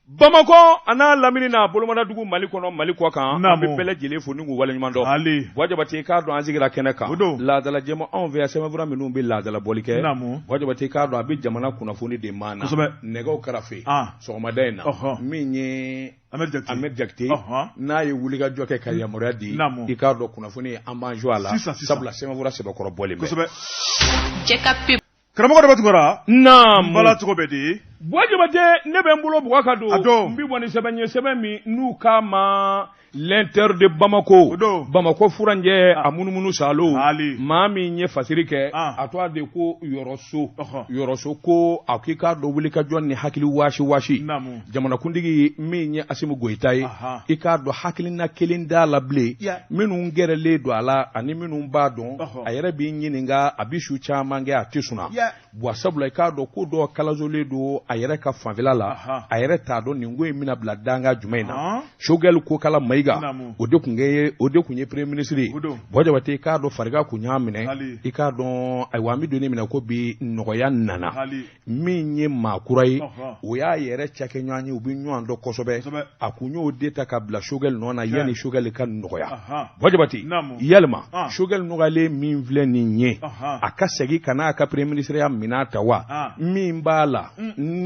Bamakɔ a n'a lamini n'a bolomadadugu Mali kɔnɔ Mali kɔ kan an bɛ bɛɛ lajɛlen fo ni k'u waleɲuman dɔn Ali Buwa Jabate i k'a dɔn an sigira kɛnɛ kan O don. laadala jɛmu anw fɛ yan sɛbɛnfura minnu bɛ laadala bɔli kɛ Naamu. Buwa Jabate i k'a dɔn a bɛ jamana kunnafoni de maa na Kosɛbɛ. nɛgɛw karafe Ah. sɔgɔmada in na Ɔhɔ. min ye Ahmed Jakite Ahmed Jakite Ɔhɔ. n'a ye wulikajɔ kɛ ka yamaruya di Naamu. i k'a dɔn kunnafoni an b'an jɔ a la Sisan, sisan. sabula sɛbɛnfura sɛbɛkɔrɔ bɔlen bɛ Kosɛbɛ. Cɛ ka pub Karamɔgɔ Daba Tunkara Naamu Bala cogo bɛ di Buwa Jabate ne bɛ n bolo bugɔ ka don A don. n bɛ bɔ ni sɛbɛn ye sɛbɛn min n'u k'a ma l'Inter de Bamako O don. Bamakɔ furanjɛ a munumunu salo Ali. maa min ye fasiri kɛ Ah. a tɔgɔ de ko Yɔrɔso Ɔhɔ. Yɔrɔso ko a k'i k'a dɔn wulikajɔ ni hakili waasi waasi Naamu. jamanakuntigi min ye Asimu Goyita ye Aha. i k'a dɔn hakilina kelen t'a la bilen Ya. minnu gɛrɛlen don a la ani minnu b'a dɔn Ɔhɔ. a yɛrɛ b'i ɲininka a bɛ su caman kɛ a tɛ sunaa Ya. Buwa sabula i k'a dɔn ko dɔ kalasolen don a yɛrɛ ka fanfɛla la Aha. a yɛrɛ t'a dɔn nin ko in bɛna bila danga jumɛn in na Han. Sogɛli Kokala Mayiga Naamu. o de tun ye premier ministre ye O don. Buwa Jabate i k'a dɔn farigan kun y'a minɛ Ali. i k'a dɔn ayiwa an bɛ don min na ko bi nɔgɔya nana Ali. min ye maa kura ye Ɔhɔ. o y'a yɛrɛ cakɛɲɔgɔn ye u bɛ ɲɔgɔn dɔn kosɛbɛ Kosɛbɛ. a kun y'o de ta ka bila Sogɛli nɔ na yanni Sogɛli ka nɔgɔya Ahan. Buwa Jabate Naamu. yalima Ah. Sogɛli nɔgɔyalen min filɛ nin ye Ahan. a ka segin ka n'a ka premier ministre ya minɛn ta wa Ah. min b'a la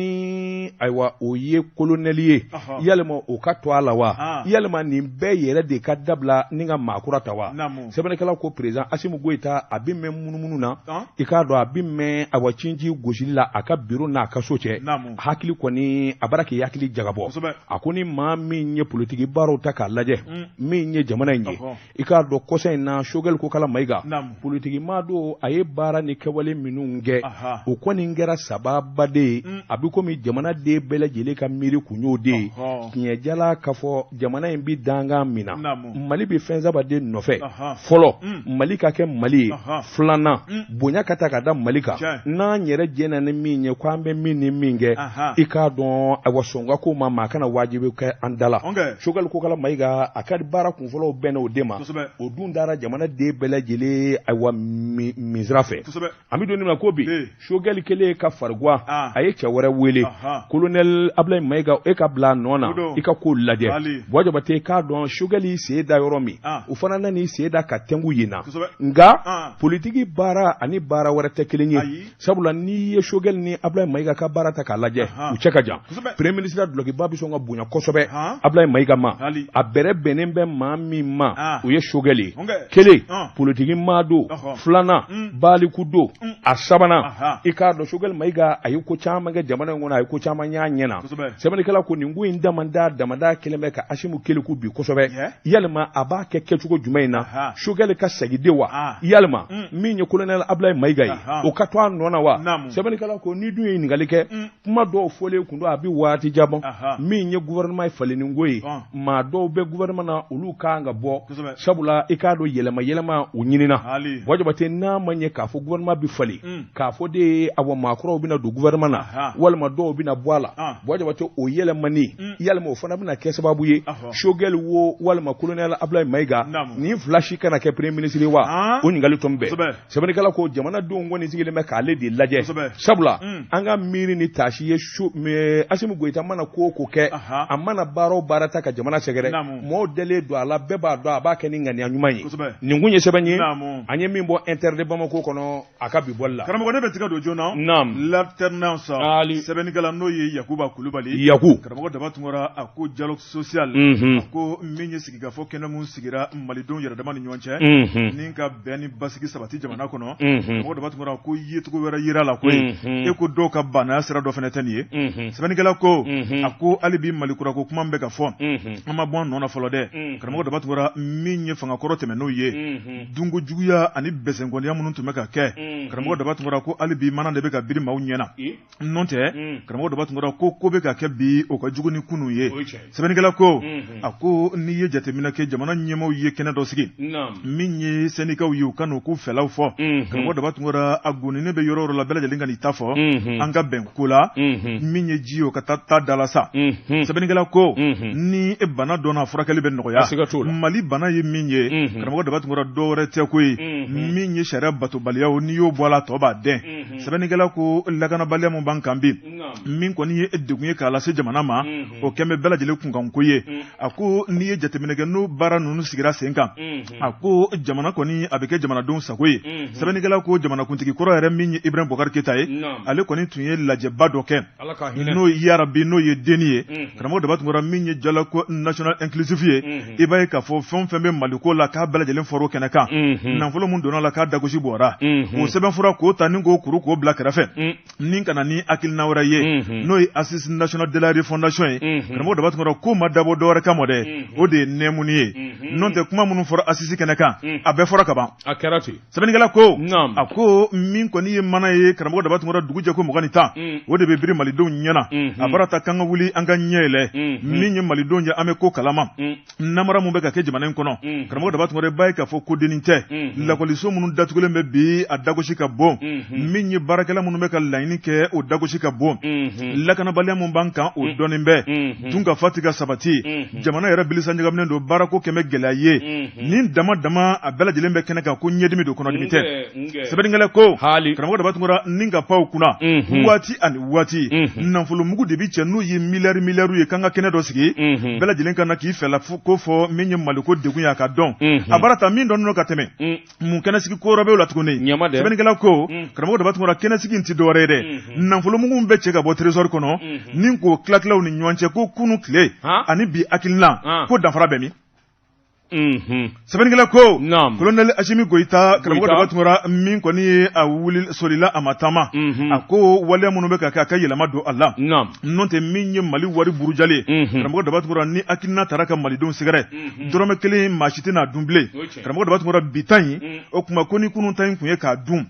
ni ayiwa o ye kolonɛli ye Ɔhɔ. yalima o ka to a la wa Ah. yalima nin bɛɛ yɛrɛ de ka dabila ni ka maa kura ta wa Naamu. sɛbɛnnikɛla ko président Asimu Goyita a bɛ mɛn munumunu na Ah. i k'a dɔn a bɛ mɛn awa cinji gosili la a ka biro n'a ka so cɛ Naamu. hakili kɔni a bara k'i hakili jagabɔ Kosɛbɛ. a ko ni maa min ye politiki baaraw ta k'a lajɛ min ye jamana in ye Ɔhɔ. i k'a dɔn kɔsa in na Sogɛli Kokala Mayiga Naamu. politiki maa don a ye baara ni kɛwale minnu kɛ Aha. o kɔni kɛra sababa de ye a bɛ komi jamanaden bɛɛ lajɛlen ka miiri kun y'o de ye Ɔhɔ. tiɲɛjala k'a fɔ jamana in bɛ dankan min na Naamu. Mali bɛ fɛn saba de nɔfɛ Aha. fɔlɔ Mali ka kɛ Mali ye Aha. filanan bonya ka ta ka da Mali kan Tiɲɛ. n'an yɛrɛ jɛnna ni min ye ko an bɛ min ni min kɛ Aha. i k'a dɔn ayiwa sɔnka ko ma maa kana wajibi kɛ an da la Ɔnkɛ. Sogɛli Kokala Mayiga a ka baara kunfɔlɔw bɛnna o de ma Kosɛbɛ. o dun dara jamanaden bɛɛ lajɛlen ayiwa min sira fɛ Kosɛbɛ. an bɛ don min na ko bi Ee. Sogɛli kɛlen ka fariguwa Ah. a ye cɛ wɛrɛ wele Aha. kolonɛli Abulayi Mayiga e ka bila a nɔ na O don. i ka ko lajɛ Ali. Buwa Jabate i k'a dɔn Sogɛli sen da yɔrɔ min Ah. o fana nan'i sen da ka tɛnku yen na Kosɛbɛ. nka Ah. politiki baara ani baara wɛrɛ tɛ kelen ye Ayi. sabula n'i ye Sogɛli ni Abulayi Mayiga ka baara ta k'a lajɛ Ahan. u cɛ ka jan Kosɛbɛ. premier ministre dulɔkiba bɛ sɔn ka bonya kosɛbɛ Han. Abulayi Mayiga ma Ali. a bɛrɛ bɛnnen bɛ maa min ma Ah. o ye Sogɛli ye Ɔnkɛ. kelen Ah. politiki maa don Ɔhɔ. filanan baliku don a sabanan Aha. i k'a dɔn Sogɛli Mayiga a ye ko caman kɛ jamana in kɔnɔ a ye ko caman y'a ɲɛ na Kosɛbɛ. sɛbɛnnikɛla ko nin ko in damada damada kɛlen bɛ ka Asimu keleku bi kosɛbɛ Yeah. yalima a b'a kɛ kɛcogo jumɛn in na Aha. Sogɛli ka segin de wa Ah. yalima min ye kolonɛli Abulayi Mayiga ye Aha. o ka to a nɔ na wa Naamu. sɛbɛnnikɛla ko n'i dun ye ɲininkali kɛ kuma dɔw fɔlen kun don a bɛ waati jan bɔ Aha. min ye gouvernement ye falenni ko ye Ah. maa dɔw bɛ gouvernement na olu kan ka bɔ Kosɛbɛ. sabula i k'a dɔn yɛlɛma yɛlɛma o ɲinina Ali. Buwa Jabate n'a ma ɲɛ k'a fɔ gouvernement bɛ falen k'a fɔ de awa maakɔrɔw bɛna don gouvernement na Aha. walima dɔw bɛna bɔ a la Ah. Buwa Jabate o yɛlɛmani yalima o fana bɛna kɛ sababu ye Ɔhɔ. Sogɛli wo walima colonel Abulayi Mayiga Naamu. nin fila si kana kɛ premier ministre ye wa Ah. o ɲininkali tɔn bɛɛ Kosɛbɛ. sɛbɛnnikɛla ko jamanadenw kɔni sigilen bɛ k'ale de lajɛ Kosɛbɛ. sabula an ka miiri ni taasi ye Asimu Goyita mana ko o ko kɛ Aha. a mana baara o baara ta ka jamana sɛgɛrɛ Naamu. mɔɔw dalen don a la bɛɛ b'a dɔn a b'a kɛ ni ŋaniya ɲuman ye Kosɛbɛ. nin kun ye sɛbɛn ye Naamu. an ye min bɔ Inter de Bamako kɔnɔ a ka bi bɔli la Karamɔgɔ ne bɛ tigɛ don joona. Naam. L'alternance. Ali. Sɛbɛnnikɛla n'o ye Yakuba Kulubali. Yaku. Karamɔgɔ Daba Tunkara a ko dialogue social. Mhm. A ko min ye sigikafɔ kɛnɛ mun sigira Malidenw yɛrɛdama ni ɲɔgɔn cɛ. Mhm. Ni ka bɛn ni basigi sabati jamana kɔnɔ. Mhm. Karamɔgɔ Daba Tunkara ko yecogo wɛrɛ yera la koyi. Mhm. E ko dɔw ka banaya sira dɔ fana tɛ nin ye. Mhm. Sɛbɛnnikɛla ko. Mhm. A ko hali bi Mali kurako kuma min bɛ ka fɔ. Mhm. An ma bɔ an nɔ na fɔlɔ dɛ. Mhm. Karamɔgɔ Daba Tunkara min ye fangakɔrɔ tɛmɛ n'o ye. Mhm. Dunko juguya ani bɛsɛnkɔniya minnu tun bɛ ka kɛ. Mhm. Karamɔgɔ Daba Tunkara ko hali bi mana de bɛ ka biri maaw ɲɛ na. Eh? N'o tɛ Mm. karamɔgɔ Daba Tunkara ko ko bɛ ka kɛ bi o ka jugu ni kunun ye. O ye tiɲɛ ye. Sɛbɛnnikɛla ko Mhm. a ko n'i ye jateminɛ kɛ jamana ɲɛmaaw ye kɛnɛ dɔ sigi. Naam. Min ye sɛndikaw ye u ka n'u k'u fɛlaw fɔ. Mhm. Karamɔgɔ Daba Tunkara a goninen bɛ yɔrɔ o yɔrɔ la bɛɛ lajɛlen ka n'i ta fɔ. Mhm. An ka bɛn ko la. Mhm. Min ye ji ye o ka taa taa da la sa. Mhm. Sɛbɛnnikɛla ko Mhm. ni e bana dɔnna a furakɛli bɛ nɔgɔya. Siga t'o la. Mali bana ye min ye Mhm. karamɔgɔ Daba Tunkara dɔ wɛrɛ tɛ koyi. Mhm. Min ye sariya batobaliyaw n'i y'o bɔ a la tɔ b'a dɛn. Mhm. Sɛbɛnnikɛla ko lakanabaliya mun b'an kan bi. Naam. Min kɔni ye degun ye k'a lase jamana ma, o kɛn bɛ bɛɛ lajɛlen kunkanko ye. A ko n'i ye jateminɛ kɛ, n'o baara ninnu sigira sen kan, a ko jamana kɔni a bɛ kɛ jamanadenw sago ye. Sɛbɛnnikɛla ko jamanakuntigi kɔrɔ yɛrɛ min ye Ibrahim Boubacar Keita ye, ale kɔni tun ye lajɛba dɔ kɛ, n'o yarabi n'o ye denni ye. Karamɔgɔ Daba Tunkara, min ye dialogue national inclusif ye, i b'a ye k'a fɔ fɛn o fɛn bɛ Maliko la, k'a bɛɛ lajɛlen fɔr'o kɛnɛ kan. Nafolo mun donna la, k'a dagosi bɔra, o sɛbɛnfura k'o ta ni k'o kuru k'o bila kɛrɛfɛ, ni ka na ni hakilina wɛrɛ ye, n'o ye Assise nationale de la refondation ye. Karamɔgɔ Daba Tunkara, ko ma dabɔ dɔwɛrɛ kama dɛ, o de ye nɛɛmuni ye. N'o tɛ, kuma minnu fɔra Assise kɛnɛ kan, a bɛɛ fɔra ka ban. A kɛra ten. Sɛbɛnnikɛla ko, a ko min kɔni ye mana ye, karamɔgɔ Daba Tunkara, dugu jɛ ko 20 ni 10, o de bɛ biri malidenw ɲɛna. A baara ta k'an ka wuli, an ka ɲɛ yɛlɛ. Min ye malidenw ye, an bɛ ko kalama namara mun bɛ ka kɛ jamana in kɔnɔ. Karamɔgɔ Daba Tunkara, b'a ye k'a fɔ ko dennin tɛ. Lakɔliso minnu datugulen bɛ bi, a dagosi ka bon. Min ye baarakɛla minnu bɛ ka laɲini kɛ, o dagosi ka bon. Lakanabaliya mun b'an kan, o dɔɔnin bɛ. Dun ka fa ti ka sabati, jamana yɛrɛ bilisa ɲagaminen don, baarako kɛmɛ gɛlɛya ye. Nin dama dama, a bɛɛ lajɛlen bɛ kɛnɛ kan ko ɲɛdimi don, kɔnɔdimi tɛ. Sɛbɛnnikɛla ko, karamɔgɔ Daba Tunkara, ni ka paw kunna waati ani waati, nafolomugu de bi cɛ, n'u ye miliyari miliyariw ye, k'an ka kɛnɛ dɔ sigi, bɛɛ lajɛlen ka na k'i fɛla ko fɔ. Min ye Maliko degun ye, a ka dɔn. A baara ta min dɔnnen don ka tɛmɛ mun, kɛnɛsigi ko wɛrɛ bɛ o la tuguni. Sɛbɛnnikɛla ko, karamɔgɔ Daba Tunkara, kɛnɛsigi in ti dɔwɛrɛ ye dɛ, nafolomugu bɛ cɛ ka bɔ trésor kɔnɔ ni k'o tilakilaw ni ɲɔgɔn cɛ, ko kunu tile ani bi hakilina ko danfara bɛ min. Sɛbɛnnikɛla ko colonel Assimi Goïta, karamɔgɔ Daba Tunkara, min kɔni ye a wuli solila, a ma taama. A ko waleya minnu bɛ ka kɛ, a ka yɛlɛma don a la. N'o tɛ, min ye Mali wari burujalen, karamɔgɔ Daba Tunkara, ni hakilina taara ka malidenw sɛgɛrɛ, dɔrɔmɛ 1 maa si tɛna dun bilen. Karamɔgɔ Daba Tunkara, bi ta in, o tuma ko ni kunun ta in tun ye k'a dun,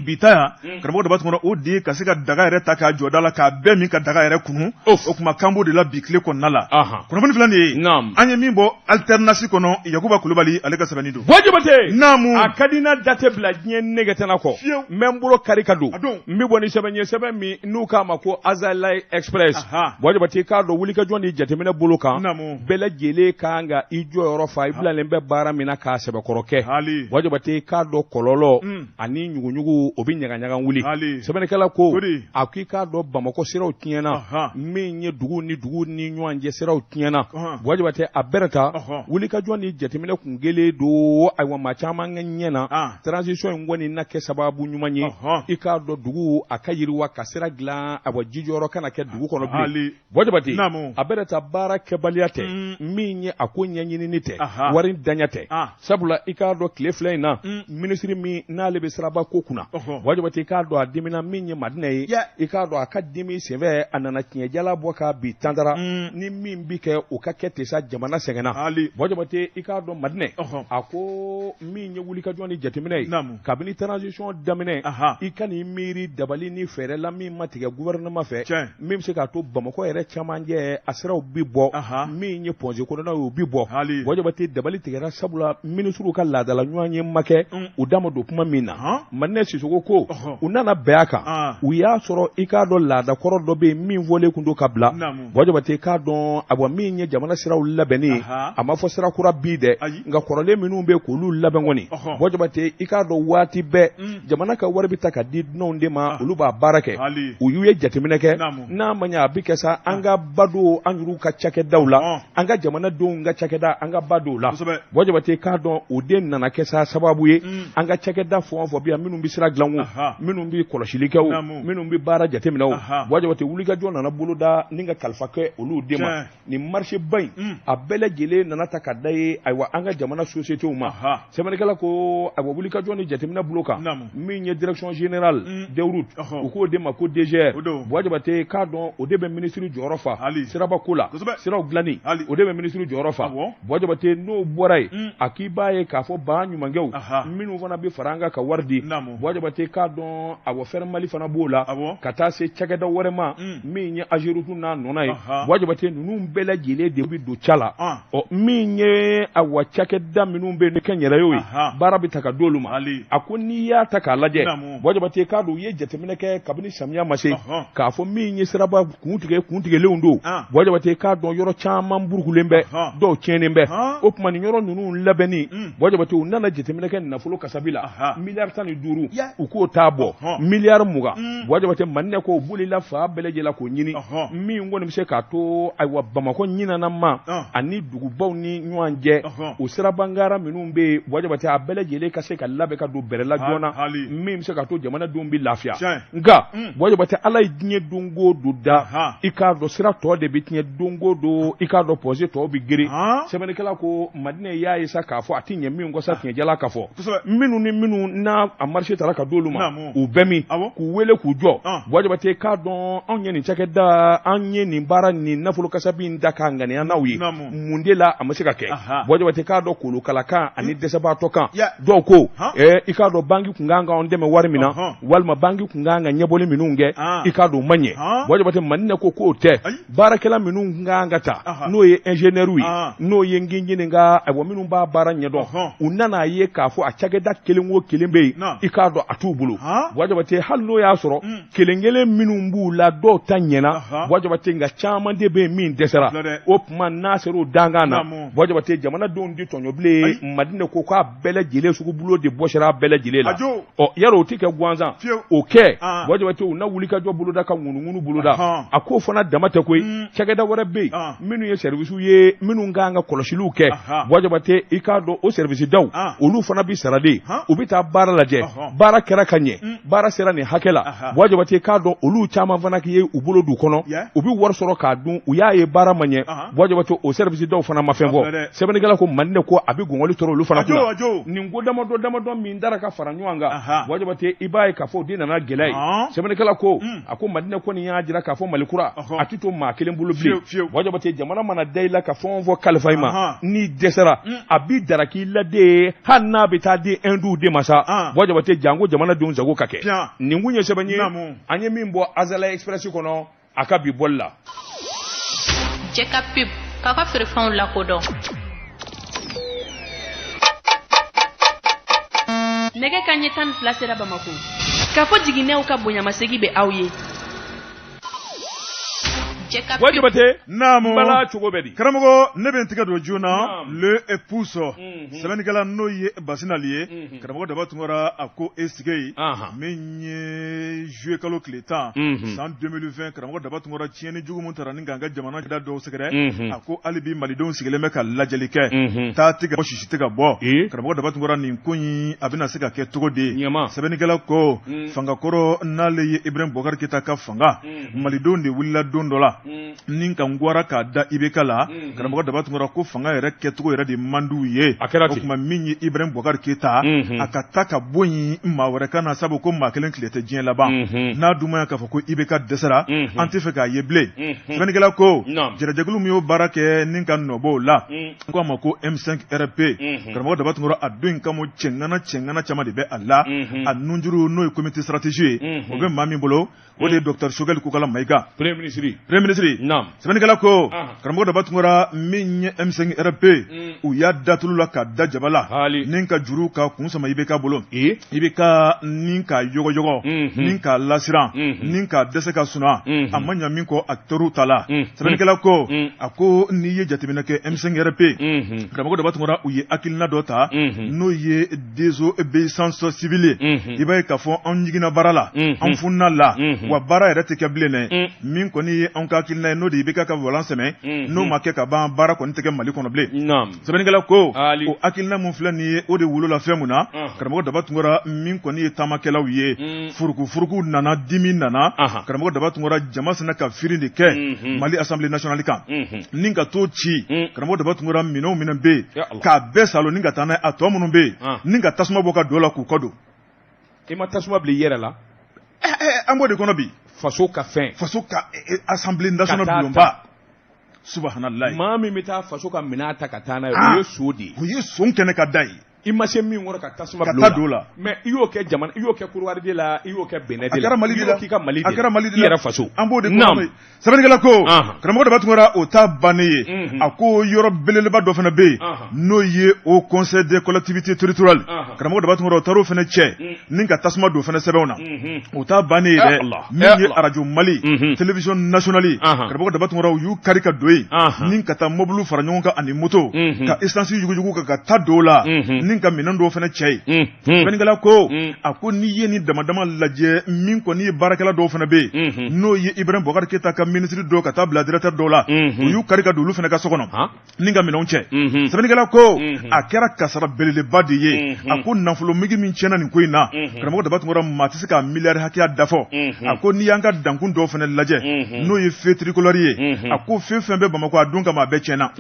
bi ta yan, karamɔgɔ Daba Tunkara, o de ye ka se ka daga yɛrɛ ta k'a jɔ da la, k'a bɛɛ min, ka daga yɛrɛ kunu. O tuma k'an b'o de la bi tile kɔnɔna la. Kunnafoni filɛ nin ye, an ye min bɔ Alternance kɔnɔ, Yakuba Kulubali, ale ka sɛbɛnni don. Jabate. Naamu. A ka di n na, da tɛ bila diɲɛ nɛgɛ tɛna kɔ. Fiyewu. N bɛ n bolo kari ka don. A don. N bɛ bɔ ni sɛbɛn ye, sɛbɛn min n'u k'a ma ko Azalaï Express. Buwa Jabate, k'a dɔn wulikajɔ ni jateminɛ bolo kan, bɛɛ lajɛlen kan ka i jɔyɔrɔ fa i bilalen bɛ baara min na k'a sɛbɛkɔrɔ kɛ. Buwa Jabate, k'a dɔn kɔlɔlɔ ani ɲuguɲugu, o bɛ ɲagaɲaga wuli. Sɛbɛnnikɛla ko, a ko i k'a dɔn Bamakɔ siraw tiɲɛna, min ye dugu ni dugu ni ɲɔgɔn cɛ siraw tiɲɛna. Buwa Jabate, a bɛrɛ ta wulikajɔ ni jateminɛ kun kelen don. Ayiwa, maa caman ka ɲɛ na, transition in kɔni na kɛ sababu ɲuman ye, i k'a dɔn dugu a ka yiriwa, ka sira dilan, awa jijɔyɔrɔ kana kɛ dugu kɔnɔ bilen. Buwa Jabate, a bɛrɛ ta baara kɛbaliya tɛ, min ye a ko ɲɛɲinini tɛ, wari daɲɛ tɛ. Sabula i k'a dɔn tile 2 in na, minisiri min n'ale bɛ siraba ko kunna, Buwa Jabate, i k'a dɔn a dimina. Min ye Madinɛ ye, i k'a dɔn a ka dimi senfɛ, a nana tiɲɛjala bɔ k'a bi tantara ni min bi kɛ, o ka kɛ ten sa, jamana sɛgɛnna. Buwa Jabate, i k'a dɔn Madinɛ, a ko min ye wulikajɔ ni jateminɛ ye, kabini transition daminɛ, i ka nin miiri dabali ni fɛɛrɛ la min ma tigɛ gouvernement fɛ, min bɛ se k'a to Bamakɔ yɛrɛ camancɛ a siraw bi bɔ, min ye Point G kɔnɔna ye, o bi bɔ. Buwa Jabate, dabali tigɛra, sabula minisiriw ka laadala ɲɔgɔn ye ma kɛ, u da ma don kuma min na. Madinɛ Sisoko ko u nana bɛn a kan, u y'a sɔrɔ i k'a dɔn laadakɔrɔ dɔ bɛ yen min fɔlen kun don ka bila. Buwa Jabate, k'a dɔn awa min ye jamana siraw labɛnni ye, a ma fɔ sira kura bi dɛ, nka kɔrɔlen minnu bɛ k'olu labɛn kɔni. Buwa Jabate, i k'a dɔn waati bɛɛ jamana ka wari bɛ ta ka di dunanw de ma, olu b'a baara kɛ. U y'u ye jateminɛ kɛ, n'a ma ɲɛ a bɛ kɛ sa, an ka ba don an yɛrɛw ka cakɛdaw la, an ka jamanadenw ka cakɛda, an ka ba don la. Buwa Jabate, k'a dɔn o de nana kɛ sa sababu ye, an ka cakɛda fɛn o fɛn bɛ yan, minnu bɛ sira dilan o, minnu bɛ kɔlɔsili kɛ o, minnu bɛ baara jateminɛ o, Buwa Jabate, wulikajɔ nana boloda ni ka kalifa kɛ olu de ma. Nin marché ba in, a bɛɛ lajɛlen nana ta ka da ye, ayiwa, an ka jamana sociétéw ma. Sɛbɛnnikɛla ko, ayiwa, wulikajɔ ni jateminɛ bolo kan, min ye Direction générale des routes, u k'o de ma ko DGR. Buwa Jabate, k'a dɔn o de bɛ minisiri jɔyɔrɔ fa siraba ko la, siraw dilanni, o de bɛ minisiri jɔyɔrɔ fa. Buwa Jabate, n'o bɔra yen, a k'i b'a ye k'a fɔ ba ɲumankɛw minnu fana bɛ fara an kan ka wari di. Buwa Jabate, k'a dɔn awɔ Fairmali fana b'o la, ka taa se cakɛda wɛrɛ ma min ye Ageroute n'a nɔna ye. Buwa Jabate, ninnu bɛɛ lajɛlen de bɛ don ca la. Ɔ, min ye ye awa cakɛda minnu bɛ yen kɛnyɛrɛyew ye baara bɛ ta ka d'olu ma a ko n'i y'a ta k'a lajɛ Buwa Jabate k'a dɔn u ye jateminɛ kɛ kabini samiya ma se k'a fɔ min ye siraba kuntigɛlenw don Buwa Jabate k'a dɔn yɔrɔ caman burukulen bɛ dɔw tiɲɛnen bɛ o tuma nin yɔrɔ ninnu labɛnni Buwa Jabate u nana jateminɛ kɛ nafolo kasabi la miliyari 15 u k'o t'a bɔ miliyari 20 Buwa Jabate Madinɛ ko u bolila fan bɛɛ lajɛlen k'o ɲini min kɔni bɛ se k'a to ayiwa Bamakɔ ɲinana ma ani dugubaw ni ɲɔgɔn cɛ o sirabangara minnu bɛ yen Buwa Jabate a bɛɛ lajɛlen ka se ka labɛn ka don bɛrɛ la joona min bɛ se k'a to jamanadenw bɛ lafiya nka Buwa Jabate Ala ye diɲɛ don o don da i k'a dɔn sira tɔ de bɛ tiɲɛ don o don i k'a dɔn pɔsi tɔ bɛ geren sɛbɛnnikɛla ko Madinɛ y'a ye sa k'a fɔ a tɛ ɲɛ min kɔ sa tiɲɛjala ka fɔ minnu ni minnu n'a a marché tara ka d'olu ma u bɛ min k'u wele k'u jɔ Buwa Jabate k'a dɔn anw ye nin cakɛda an ye nin baara nin nafolo kasabi in da k'a ŋaniya n'aw ye mun de la a ma se ka kɛ Buwa Jabate k'a dɔn kolokala kan ani dɛsɛbaatɔ kan dɔw ko i k'a dɔn banki tun kan k'an dɛmɛ wari min na walima banki tun kan ka ɲɛbɔli minnu kɛ i k'a dɔn o ma ɲɛ Buwa Jabate Madinɛ ko k'o tɛ baarakɛla minnu tun kan ka ta n'o ye ingénieur ye n'o ye n k'i ɲininka ayiwa minnu b'a baara ɲɛdɔn u nana a ye k'a fɔ a cakɛda kelen o kelen bɛ yen i k'a dɔn a t'u bolo Buwa Jabate hali n'o y'a sɔrɔ kelen kelen minnu b'u la dɔw ta ɲɛna Buwa Jabate nka caman de bɛ yen min dɛsɛra o tuma n'a sera o dankan na Buwa Jabate jamanadenw tɛ tɔɲɔ bilen Madinɛ ko k'a bɛɛ lajɛlen sugubulon de bɔsira a bɛɛ lajɛlen la ɔ yarɔ o tɛ kɛ gansan o kɛ Buwa Jabate u na wulikajɔ boloda ka ŋunuŋunu boloda a k'o fana dama tɛ koyi cakɛda wɛrɛ bɛ yen minnu ye service ye minnu kan ka kɔlɔsiliw kɛ Buwa Jabate i k'a dɔn o service daw olu fana bɛ sara de u bɛ taa baara lajɛ baara kɛra ka ɲɛ baara sera nin hakɛ la Buwa Jabate k'a dɔn olu caman fana k'i ye u bolo d'u kɔnɔ u bɛ wari sɔrɔ k'a dun u y'a ye baara ma ɲɛ Buwa Jabate o service daw fana ma fɛn fɔ sɛbɛnnikɛla ko Madinɛ ko a bɛ gɔngɔli tɔrɔ olu fana kunna nin ko damadɔ damadɔ min dara ka fara ɲɔgɔn kan Buwa Jabate i b'a ye k'a fɔ o de nana gɛlɛya ye sɛbɛnnikɛla ko a ko Madinɛ kɔni y'a jira k'a fɔ Mali kura a tɛ to maa kelen bolo bilen Buwa Jabate jamana mana da i la ka fɛn o fɛn kalifa i ma n'i dɛsɛra a b'i daraki la de hali n'a bɛ taa di hinduw de ma sa Buwa Jabate janko jamanadenw sago ka kɛ nin kun ye sɛbɛn ye an ye min bɔ Azalaï Express kɔnɔ a ka bi bɔli la. Jɛ ka pub k'aw ka feerefɛnw lakodɔn. Nɛgɛ kanɲɛ 12 sera Bamakɔ. Kafo jiginɛw ka bonyamasegin bɛ aw ye. Buwa Jabate naamu bala cogo bɛ di karamɔgɔ ne bɛ n tɛgɛ don joona le pouce sɛbɛnnikɛla n'o ye Basinali ye karamɔgɔ Daba Tunkara a ko e sigi min ye juillet kalo tile 10 san 2020 karamɔgɔ Daba Tunkara tiɲɛni jugu min taara ni k'an ka jamana da dɔw sɛgɛrɛ a ko hali bi malidenw sigilen bɛ ka lajɛli kɛ taa tɛ ka bɔ sisi tɛ ka bɔ karamɔgɔ Daba Tunkara nin ko in a bɛna se ka kɛ cogo di sɛbɛnnikɛla ko fangakɔrɔ n'ale ye Ibrahim Boubacar Keita ka fanga malidenw de wulila don dɔ la ni ka gwara k'a da IBK la karamɔgɔ Daba Tunkara ko fanga yɛrɛ kɛcogo yɛrɛ de man d'u ye a kɛra o tuma min ye Ibrahim Boubacar Keita a ka taa ka bɔ yen maa wɛrɛ ka na sabu ko maa kelen tile tɛ diɲɛ laban n'a dun ma k'a fɔ ko IBK dɛsɛra an tɛ fɛ k'a ye bilen sɛbɛnnikɛla ko jɛrɛjɛkulu min y'o baara kɛ ni ka nɔbɔ o la ko a ma ko M5 RP karamɔgɔ Daba Tunkara a don in kama cɛŋana cɛŋana caman de bɛ a la a nunjuru n'o ye comité stratégie ye o bɛ maa min bolo o de ye docteur Choguel Kokala Maïga premier ministre premier ministre naam sɛbɛnnikɛla ko karamɔgɔ Daba Tunkara min ye M5 RP u y'a da tulu la ka da jaba la ni ka juru ka kun sama IBK bolo IBK ni k'a yɔgɔyɔgɔ ni k'a lasiran ni k'a dɛsɛ ka suna a ma ɲa min kɔ a teriw ta la sɛbɛnnikɛla ko a ko n'i ye jateminɛ kɛ M5 RP karamɔgɔ Daba Tunkara u ye hakilina dɔ ta n'o ye désobéissance civile ye i b'a ye k'a fɔ anw jiginna baara la an funna la wa baara yɛrɛ tɛ kɛ bilen dɛ min kɔni ye anw ka hakilina ye n'o de ye IBK ka volant sɛmɛ n'o ma kɛ ka ban baara kɔni tɛ kɛ Mali kɔnɔ bilen sɛbɛnnikɛla ko o hakilina min filɛ nin ye o de wolola fɛn mun na karamɔgɔ Daba Tunkara min kɔni ye taamakɛlaw ye furukufuruku nana dimi nana karamɔgɔ Daba Tunkara jama sinna ka firin de kɛ Mali Assemblée nationale kan ni ka t'o ci karamɔgɔ Daba Tunkara minɛn o minɛn bɛ yen k'a bɛɛ salo ni ka taa n'a ye a tɔ minnu bɛ yen ni ka tasuma bɔ ka don la k'u kɔ don i ma tasuma bila i yɛrɛ la an b'o de kɔnɔ bi faso ka fɛn faso ka Assemblée nationale bulonba subahanallahi maa min bɛ taa faso ka minɛn ta ka taa n'a ye o ye son de ye o ye son kɛnɛ ka da ye I ma se min kɔrɔ ka tasuma ka taa don la, mais i y'o kɛ jamana, i y'o kɛ Côte d'Ivoire de la, i y'o kɛ Benin de la, a kɛra Mali de la, i y'o k'i ka Mali de la, a kɛra Mali de la, i yɛrɛ faso. An b'o de kɔnɔ. Sɛbɛnnikɛla ko, karamɔgɔ Daba Tunkara, o ta bannen ye, a ko yɔrɔ belebeleba dɔ fana bɛ yen, n'o ye Haut Conseil des collectivités territoriales. Karamɔgɔ Daba Tunkara, o taar'o fana cɛ ni ka tasuma don fana sɛbɛnw na. O ta bannen ye dɛ, min ye arajo Mali, télévision nationale, karamɔgɔ Daba Tunkara, u y'u kari ka don yen ni ka taa mobili fara ɲɔgɔn kan ani moto, ka essence yuguyugu ka taa don o la ni ka minɛn dɔw fana cɛ yen. Sɛbɛnnikɛla ko, a ko n'i ye nin dama dama lajɛ, min kɔni ye baarakɛla dɔw fana bɛ yen, n'o ye Ibrahim Boubacar Keita ka minisiri dɔw ka taa bila directeur dɔw la, u y'u kari ka don olu fana ka so kɔnɔ ni ka minɛnw cɛ. Sɛbɛnnikɛla ko, a kɛra kasara belebeleba de ye. A ko nafolomigi min tiɲɛna nin ko in na, karamɔgɔ Daba Tunkara, maa tɛ se ka miliyari hakɛya dafɔ. A ko n'i y'an ka dankun dɔw fana lajɛ, n'o ye feu tricolore ye, a ko feu fɛn bɛ Bamakɔ a don kama, a bɛɛ tiɲɛna.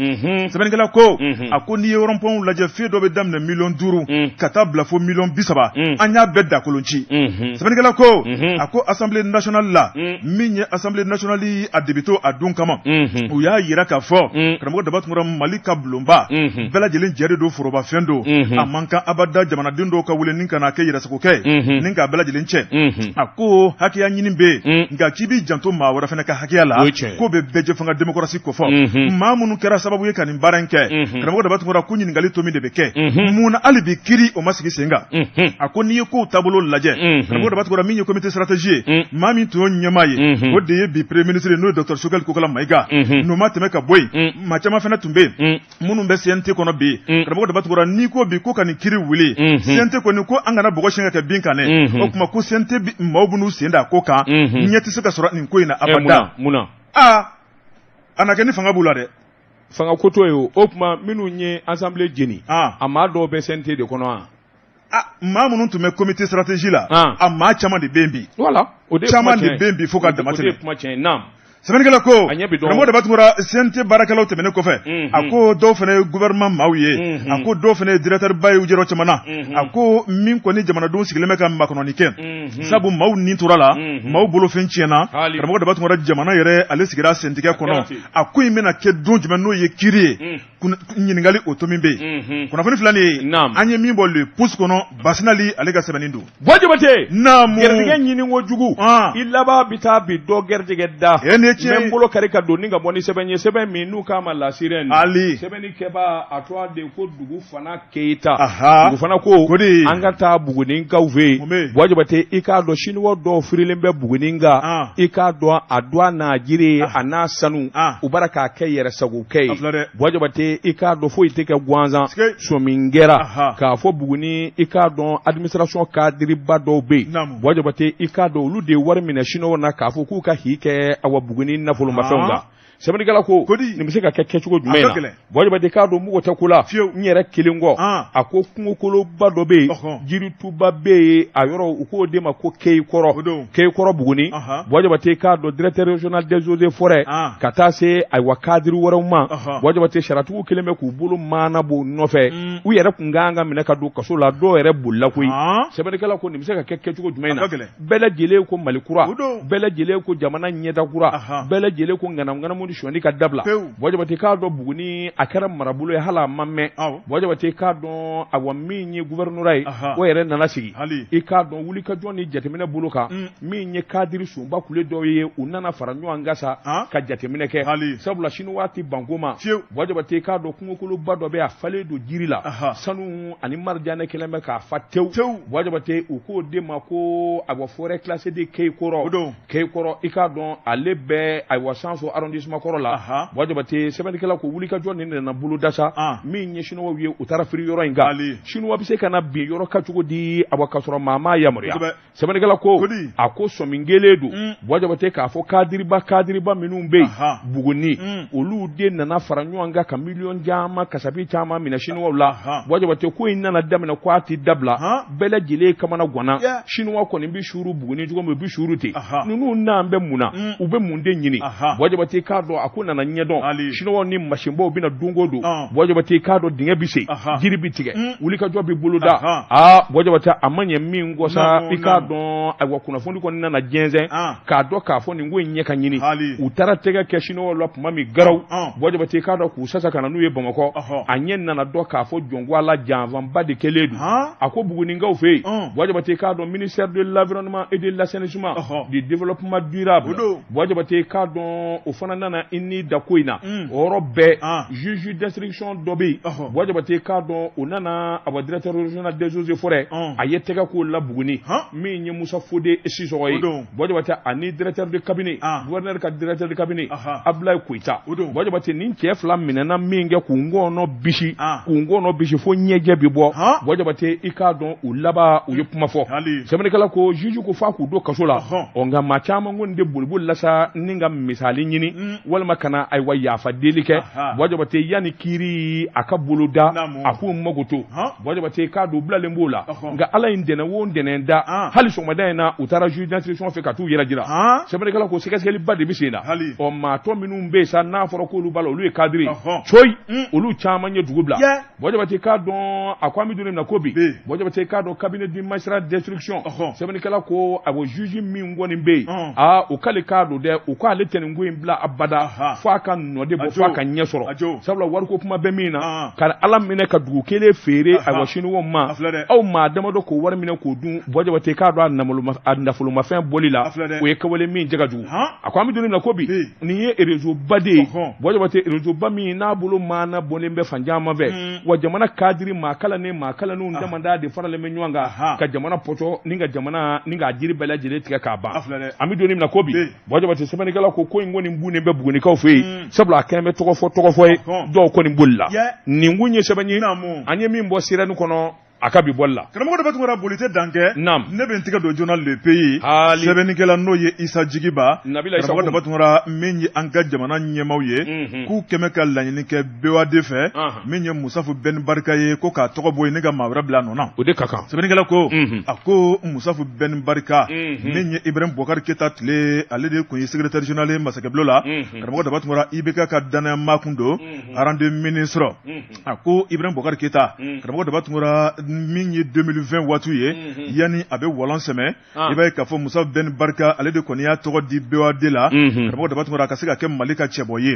Sɛbɛnnikɛla ko, a ko n'i ye rond-point lajɛ, feu dɔ bɛ daminɛ miliyɔn 5 ka taa bila fo miliyɔn 30, an y'a bɛɛ dakolon ci. Sɛbɛnnikɛla ko, a ko Assemblée nationale la, min ye Assemblée nationale a député a don kama, u y'a yira k'a fɔ, karamɔgɔ Daba Tunkara, Mali ka bulonba bɛɛ lajɛlen jɛ de don, forobafɛn don, a man kan abada jamanaden dɔw ka wele ni ka n'a kɛ yɛrɛsagokɛ ye ni k'a bɛɛ lajɛlen cɛ. A ko hakɛya ɲini bɛ yen, nka k'i b'i janto maa wɛrɛ fana ka hakɛya la, k'o bɛ bɛɛ fanga démocratie kofɔ. Maa minnu kɛra sababu ye ka nin baara in kɛ, karamɔgɔ Daba Tunkara, ko ɲininkali to min de bɛ kɛ, mun na hali bi kiri o ma sigi sen kan? A ko n'i ye kow taabolo lajɛ, karamɔgɔ Daba Tunkara, min ye comité stratégie ye, maa min tun y'o ɲɛmaa ye, o de ye bi premier ministre, n'o ye docteur Choguel Kokalla Maïga. N'o ma tɛmɛ ka bɔ yen, maa caman fana tun bɛ yen minnu bɛ CNT kɔnɔ bi. Karamɔgɔ Daba Tunkara, n'i ko bi ko ka nin kiri wuli, CNT kɔni ko an kana bɔgɔ siɲɛ ka kɛ bin kan dɛ. O tuma ko CNT maaw bɛn'u sen da a ko kan, ɲɛ tɛ se ka sɔrɔ nin ko in na abada. Mun na? Aa, a na kɛ ni fanga b'u la dɛ. Fanga ko t'o ye. O tuma minnu ye assemblée jeni, a maa dɔw bɛ CNT de kɔnɔ wa? Maa minnu tun bɛ comité stratégie la, a maa caman de bɛ yen bi. Voilà, o de ye caman de bɛ yen bi fo ka dama tɛmɛ. O de ye kuma tiɲɛ ye, naam. Sɛbɛnnikɛla ko, A ɲɛ bɛ dɔn. Karamɔgɔ Daba Tunkara, CNT baarakɛlaw tɛmɛnen kɔfɛ, a ko dɔw fana ye gouvernement maaw ye, a ko dɔw fana ye directeur ba ye u jɔyɔrɔ caman na. A ko min kɔni jamanadenw sigilen bɛ ka makɔnɔni kɛ, sabu maaw ni tora la, maaw bolofɛn tiɲɛna. Karamɔgɔ Daba Tunkara, jamana yɛrɛ ale sigira sentigɛ kɔnɔ. A ko in bɛna kɛ don jumɛn, n'o ye kiri ye? Ɲininkali o to min bɛ yen. Kunnafoni filɛ nin ye, an ye min bɔ Le Pouce kɔnɔ, Basinali ale ka sɛbɛnni don. Buwa Jabate, naamu. Gɛrɛjɛgɛ ɲini ko jugu, i laban bɛ taa bi dɔ gɛrɛjɛgɛ da. E nin ye tiɲɛ ye. N bɛ n bolo kari ka don ni ka bɔ ni sɛbɛn ye, sɛbɛn min n'u k'a ma La Sirène. Ali. Sɛbɛnni kɛbaa a tɔgɔ de ko Dugufana Keyita. Dugufana ko, an ka taa Bugunikaw fɛ yen. Buwa Jabate, i k'a dɔn siniwa dɔw firilen bɛ Buguni kan, i k'a dɔn a dɔn n'a jiri a n'a sanu, u bara k'a kɛ yɛrɛsagokɛ ye. Buwa Jabate, i k'a dɔn foyi tɛ kɛ gansan. Sɔmi kɛra k'a fɔ Buguni, i k'a dɔn administration cadre ba dɔw bɛ yen. Buwa Jabate, i k'a dɔn olu de ye wari minɛ siniwaw na k'a fɔ k'u ka hi kɛ awa Buguni nafolomafɛnw kan. Sɛbɛnnikɛla ko, nin bɛ se ka kɛ kɛcogo jumɛn na? Buwa Jabate k'a dɔn mɔgɔ tɛ ko la n yɛrɛ kelen kɔ. A ko kungokoloba dɔ bɛ yen, jirituba bɛ yen, a yɔrɔ u k'o de ma ko Keyikɔrɔ, Keyikɔrɔ Buguni. Buwa Jabate k'a dɔn directeur régional des eaux et forêts ka taa se ayiwa cadre wɛrɛw ma. Buwa Jabate, sariyatigiw kɛlen bɛ k'u bolo maana b'u nɔfɛ, u yɛrɛ tun kan ka minɛ ka don kaso la, dɔw yɛrɛ bolila koyi. Sɛbɛnnikɛla ko nin bɛ se ka kɛ kɛcogo jumɛn na? Bɛɛ lajɛlen ko Mali kura, bɛɛ lajɛlen ko jamana ɲɛda kura, bɛɛ lajɛlen ko ŋanamuŋanamu ni sonyali ka dabila. Buwa Jabate k'a dɔn Buguni a kɛra marabolo ye hali a ma mɛn. Buwa Jabate k'a dɔn awa min ye gouvernorat ye, o yɛrɛ nana sigi. I k'a dɔn wulikajɔ ni jateminɛ bolo kan, min ye cadre sunba kule dɔw ye, u nana fara ɲɔgɔn kan sa ka jateminɛ kɛ, sabula siniwa tɛ banko ma. Buwa Jabate k'a dɔn kungokoloba dɔ bɛ, a falen don jiri la, sanu ani marijanɛ kɛlen bɛ k'a fa tewu. Buwa Jabate, u k'o de ma ko awa forêt classée de Keyikɔrɔ. Keyikɔrɔ, i k'a dɔn ale bɛ ayiwa Sanso arrondissement kɔrɔ la. Buwa Jabate, sɛbɛnnikɛla ko wulikajɔ nin nana boloda sa, min ye siniwaw ye, u taara firi yɔrɔ in kan. Siniwa bɛ se ka na bin yɔrɔ kan cogo di awa ka sɔrɔ maa m'a yamaruya? Sɛbɛnnikɛla ko, a ko sɔmi kelen don, Buwa Jabate, k'a fɔ cadre ba minnu bɛ yen Buguni, olu de nana fara ɲɔgɔn kan ka miliyɔn caman kasabi caman minɛ siniwaw la. Buwa Jabate, ko in nana daminɛ ko a tɛ dabila, bɛɛ lajɛlen kamana ganna. Siniwa kɔni bɛ suuru Buguni cogo min, u bɛ suuru ten. Ninnu n'an bɛ mun na? U bɛ mun de ɲini? Buwa Jabate k'a dɔn dɔn a ko nana ɲɛdɔn siniwaw ni masinbaw bɛna don o don Buwa Jabate i k'a dɔn dingɛ bɛ sen jiri bɛ tigɛ wulikajɔ bɛ boloda aa Buwa Jabate a ma ɲɛ min kɔ sa i k'a dɔn ayiwa kunnafoni kɔni nana jɛnsɛn k'a dɔn k'a fɔ nin ko in ɲɛ ka ɲini u taara tɛgɛ kɛ siniwaw la tuma min garaw Buwa Jabate i k'a dɔn k'u sasa ka na n'u ye Bamakɔ a ɲɛ nana dɔn k'a fɔ jɔnko Ala janfanba de kɛlen don a ko Bugunikaw fɛ yen Buwa Jabate i k'a dɔn ministère de l'environnement et de l'assainissement du développement durable Buwa Jabate i k'a dɔn o fana nana i ni da ko in na o yɔrɔ bɛɛ juge d'instruction dɔ bɛ yen Buwa Jabate i k'a dɔn o nana awa directeur régional des eaux et forêts a ye tɛgɛ k'o la Buguni min ye Musa Fode Sisɔgɔ ye Buwa Jabate ani directeur de cabinet gouverneur ka directeur de cabinet Abulayi Koyita Buwa Jabate nin cɛ fila minɛna min kɛ k'u ngɔnɔ bisi k'u ngɔnɔ bisi fo ɲɛjɛ bɛ bɔ Buwa Jabate i k'a dɔn u laban u ye kuma fɔ sɛbɛnnikɛla ko juge ko f'a k'u don kaso la ɔ nka maa caman kɔni de boliboli la sa ni ka misali ɲini walima ka na ayiwa yafa deli kɛ Buwa Jabate yanni kiiri a ka boloda a k'u mago to Buwa Jabate i k'a dɔn u bilalen b'o la nka ala ye ntɛnɛn o ntɛnɛn da hali sɔgɔmada in na u taara juge d'instruction fɛ ka t'u yɛrɛ jira sɛbɛnnikɛla ko sɛgɛsɛgɛliba de bɛ sen na ɔ maa tɔ minnu bɛ yen sa n'a fɔra k'olu b'a la olu ye cadre coyi olu caman ye dugu bila Buwa Jabate k'a dɔn a ko an bɛ don min na ko bi Buwa Jabate k'a dɔn cabinet du magistrat d'instruction sɛbɛnnikɛla ko a ko juge min kɔni bɛ yen aa o k'ale k'a dɔn dɛ u k'ale tɛ nin ko in bila abada f'a ka nɔ de bɔ f'a ka ɲɛ sɔrɔ sabula wariko kuma bɛ min na ka ala minɛ ka dugu kelen feere ayiwa siniwaw ma aw maa damadɔ k'o wari minɛ k'o dun Buwa Jabate k'a dɔn a nafolomafɛn bɔli la o ye kɛwale min cɛ ka jugu a ko an bɛ don min na ko bi nin ye réseau ba de ye Buwa Jabate réseau ba min n'a bolo maana bɔlen bɛ fan caman fɛ wa jamana cadre maa kalannen maa kalannenw damada de faralen bɛ ɲɔgɔn kan ka jamana pɔtɔ ni ka jamana ni k'a jiri bɛɛ lajɛlen tigɛ k'a ban an bɛ don min na ko bi Buwa Jabate sɛbɛnnikɛla ko ko in kɔni bunnen bɛ Bugunikaw fɛ yen sabula a kɛlen bɛ tɔgɔ fɔ tɔgɔ fɔ ye dɔw kɔni bolila nin kun ye sɛbɛn ye an ye min bɔ Sirɛni kɔnɔ a ka bi bɔli la karamɔgɔ Daba Tunkara boli tɛ dan kɛ ne bɛ n tɛgɛ don journal Le Pays sɛbɛnnikɛla n'o ye Isa Jigiba karamɔgɔ Daba Tunkara min ye an ka jamana ɲɛmaaw ye k'u kɛmɛ ka laɲini kɛ BOAD fɛ min ye Musafu Bɛn Barika ye ko k'a tɔgɔ bɔ yen ni ka maa wɛrɛ bila a nɔ na o de ka kan sɛbɛnnikɛla ko a ko Musafu Bɛn Barika min ye Ibrahim Bubakari Keyita tile ale de tun ye secrétaire général ye masakɛbulon la karamɔgɔ Daba Tunkara IBK ka dannayamaa kun don rang de ministre a ko Ibrahim Bubakari Keyita karamɔgɔ Daba Tunkara min ye 2020 waati ye yanni a bɛ walan sɛmɛ i b'a ye k'a fɔ Musa Ben Barika ale de kɔni y'a tɔgɔ di BOAD la karamɔgɔ Daba Tunkara a ka se ka kɛ Mali ka cɛbɔ ye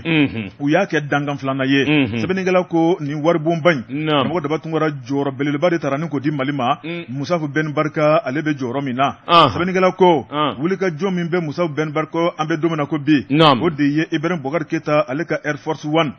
u y'a kɛ dankan filanan ye sɛbɛnnikɛla ko nin waribonba in karamɔgɔ Daba Tunkara jɔyɔrɔ belebeleba de tara ni k'o di Mali ma Musa Ben Barika ale bɛ jɔyɔrɔ min na sɛbɛnnikɛla ko wulikajɔ min bɛ Musa Ben Barika an bɛ don min na ko bi o de ye Ibrahim Bubakari Keyita ale ka Air Force One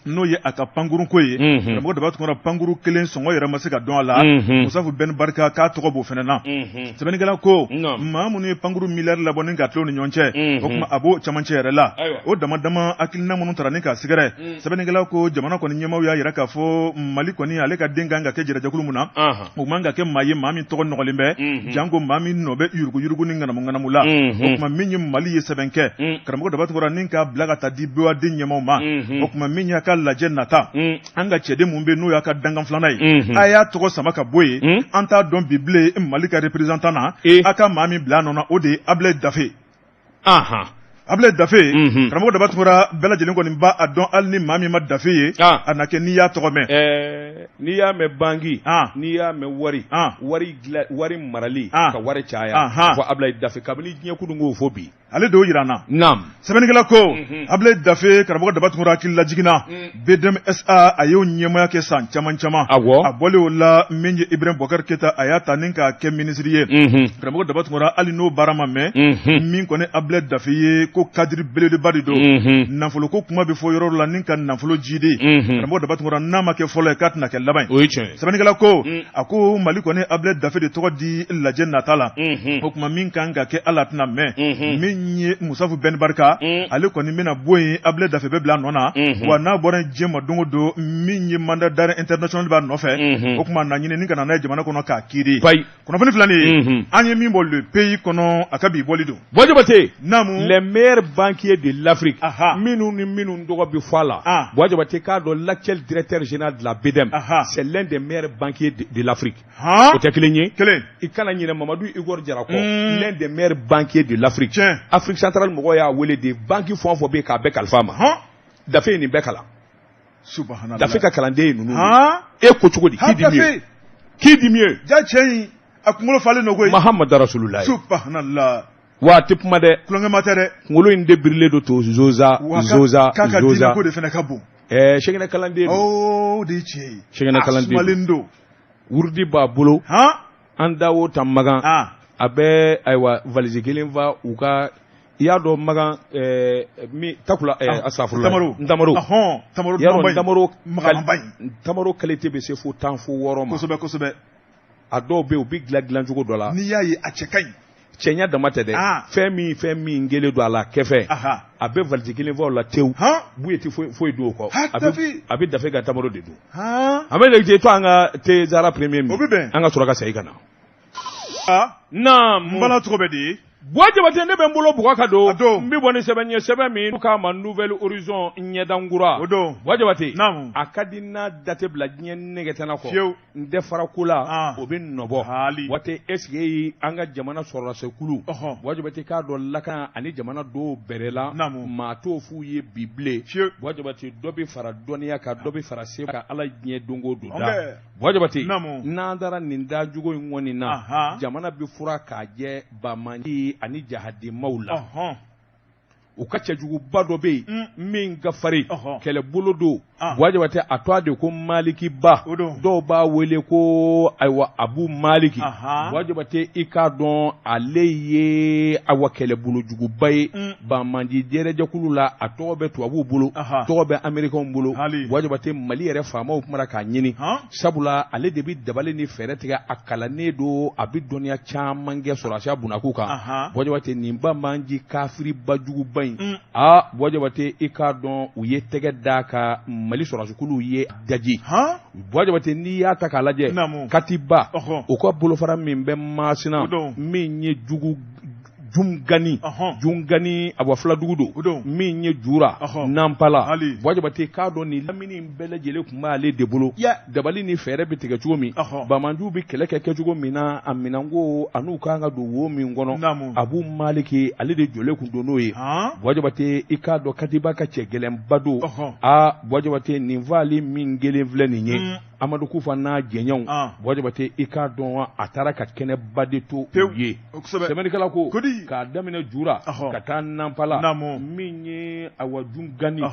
n'o ye a ka pankurunko ye karamɔgɔ Daba Tunkara pankuru kelen sɔngɔ yɛrɛ ma se ka dɔn a la Musafu Ben Barika k'a tɔgɔ b'o fana na sɛbɛnnikɛla ko maa minnu ye pankuru miliyari labɔ ni ka tila u ni ɲɔgɔn cɛ o tuma a b'o camancɛ yɛrɛ la o dama dama hakilina minnu tara ni k'a sɛgɛrɛ sɛbɛnnikɛla ko jamana kɔni ɲɛmaaw y'a jira k'a fɔ Mali kɔni ale ka den kan ka kɛ jɛrɛjɛkulu min na o man ka kɛ maa ye maa min tɔgɔ nɔgɔlen bɛ janko maa min nɔ bɛ yuruguyurugu ni ŋanamuŋanamu la o tuma min ye Mali ye sɛbɛn kɛ karamɔgɔ Daba Tunkara ni k'a bila ka taa di BOAD ɲɛmaaw ma o tuma min y'a ka lajɛ nata an ka cɛden mun bɛ n'o y'a ka dankan filanan ye a y'a tɔgɔ sama ka bɔ yen an t'a dɔn bi bilen Mali ka représentant na a ka maa min bila a nɔ na o de ye Abilaye Dafe Abilaye Dafe karamɔgɔ Daba Tunkara bɛɛ lajɛlen kɔni b'a a dɔn hali ni maa min ma Dafe ye a na kɛ n'i y'a tɔgɔ mɛn n'i y'a mɛn banki n'i y'a mɛn wari wari marali ka wari caya fɔ Abilaye Dafe kabini diɲɛ kununko fo bi ale de y'o jira an na naam sɛbɛnnikɛla ko Abilaye Dafe karamɔgɔ Daba Tunkara hakili lajiginna BDM SA a y'o ɲɛmaaya kɛ san caman caman a bɔlen o la min ye Ibrahim Boubacar Keita a y'a ta ni k'a kɛ minisiri ye karamɔgɔ Daba Tunkara hali n'o baara ma mɛn min kɔni Abilaye Dafe ye ko cadre belebeleba de don nafolo ko kuma bɛ fɔ yɔrɔ la ni ka nafolo jidi karamɔgɔ Daba Tunkara n'a ma kɛ fɔlɔ ye k'a tɛna kɛ laban ye sɛbɛnnikɛla ko a ko Mali kɔni Abilaye Dafe de tɔgɔ di lajɛ nata la o tuma min kan ka kɛ ala tɛna mɛn min ye Musafu Ben Barika ale kɔni bɛna bɔ yen Abilaye Dafe bɛ bila a nɔ na wa n'a bɔra diɲɛ ma don o don min ye mandat d'arrêt international b'a nɔfɛ o tuma na ɲini ni ka na n'a ye jamana kɔnɔ k'a kiiri kunnafoni filɛ nin ye an ye min bɔ Le Pays kɔnɔ a ka bi bɔli don Buwa Jabate naamu les meilleurs banquiers de l'Afrique minnu ni minnu tɔgɔ bɛ fɔ a la Buwa Jabate k'a dɔn l'actuel directeur général de la BDM c'est l'un des meilleurs banquiers de l'Afrique o tɛ kelen ye kelen i kana ɲinɛ Mamadu Igor Jara kɔ l'un des meilleurs banquiers de l'Afrique tiɲɛ Afrique centrale mɔgɔw y'a wele de, banque fɛn o fɛn bɛ yen k'a bɛɛ kalifa a ma. Dafe ye nin bɛɛ kalan. Subhanallah. Dafe ka kalanden ye ninnu ye. E ko cogo di? Qui dit mieux? Qui dit mieux? Ja, cɛ in a kunkolo falen don koyi. Mahamadu Rasululayi. Subhanallah. Wa a tɛ kuma dɛ. Tulonkɛma tɛ dɛ. Kunkolo in de birilen don to zoza zoza. K'a ka zoza diinɛ ko de fana ka bon. Ɛɛ, Sɛkinɛ kalanden don. O de ye tiɲɛ ye. Sɛkinɛ kalanden don. A sumalen don. Wurudi b'a bolo. An da o ta Magan. A bɛ ayiwa valise kelen fa u ka, i y'a dɔn Magan min takula asafurula ntamaro. Tamaro. I y'a dɔn ntamaro tamaro qualité bɛ se fo 10 fo 6 ma. Kosɛbɛ kosɛbɛ. A dɔw bɛ yen, u bɛ dilan dilancogo dɔ la. N'i y'a ye, a cɛ ka ɲi. Cɛɲa dama tɛ dɛ, fɛn min kɛlen don a la kɛfɛ, a bɛ valise kelen fa o la tewu, buye tɛ foyi don o kɔ. A bɛ dafe ka tamaro de dun. An bɛ de to an ka te zara premier min. O bɛ bɛn. An ka sɔrɔ ka segin ka na. Naam. N bala tɔgɔ bɛ di? Buwa Jabate, ne bɛ n bolo bugɔ ka don. N bɛ bɔ ni sɛbɛn ye, sɛbɛn min k'a ma Nouvel Horizon, ɲɛdankura. O don. Buwa Jabate. Naamu. A ka di n'a da tɛ bila diɲɛ nɛgɛtana kɔ. Fiyewu. N tɛ fara ko la, o bɛ nɔbɔ. Haali. Waati est ce que an ka jamana sɔrɔdasikulu, Buwa Jabate, k'a dɔn lakana ani jamana dɔw bɛrɛ la. Naamu. Maa t'o f'u ye bi bilen. Fiyewu. Buwa Jabate, dɔ bɛ fara dɔnniya kan, dɔ bɛ fara se kan, Ala diɲɛ don o don da. Buwa Jabate, n'an taara nin dajugu in kɔni na, jamana bɛ fura k'a jɛ banbaanci ani jahadimaw la. U ka cɛjuguba dɔ bɛ yen min ka farin, kɛlɛbolo don. Buwa Jabate, a tɔgɔ de ko Maliki Ba, dɔw b'a wele ko ayiwa Abu Maliki. Buwa Jabate, i k'a dɔn ale ye ayiwa kɛlɛbolojuguba ye banbaanci jɛrɛjɛkulu la. A tɔgɔ bɛ tubabuw bolo, tɔgɔ bɛ américains bolo. Buwa Jabate, Mali yɛrɛ faamaw kumara k'a ɲini, sabula ale de bɛ dabali ni fɛɛrɛ tigɛ. A kalannen don, a bɛ dɔnniya caman kɛ sɔrɔdasiya bunakun kan. Buwa Jabate, nin banbaanci kafiribajuguba in, aa, Buwa Jabate, i k'a dɔn u ye tɛgɛ d'a kan, Mali sɔrɔdasikuluw ye daji. Buwa Jabate, n'i y'a ta k'a lajɛ, Katiba, u ka bolofara min bɛ Masina, min ye jugu Jungani, Jungani awa filadugu don, min ye Jura Nanpala. Buwa Jabate, k'a dɔn nin lamini bɛɛ lajɛlen tun b'ale de bolo. Dabali ni fɛɛrɛ bɛ tigɛ cogo min, banbaanciw bɛ kɛlɛ kɛ kɛcogo min na, a minɛnko an'u kan ka don wo min kɔnɔ, Abu Maliki, ale de jɔlen tun don n'o ye. Buwa Jabate, i k'a dɔn Katiba ka cɛ gɛlɛnba don. Aa, Buwa Jabate, nin faali min kelen filɛ nin ye, Amadu Kufa n'a jɛɲɔgɔnw, Buwa Jabate, i k'a dɔn a taara ka kɛnɛba de to u ye. Sɛbɛnnikɛla ko k'a daminɛ Jura ka taa Nanpala, min ye awa Jungani,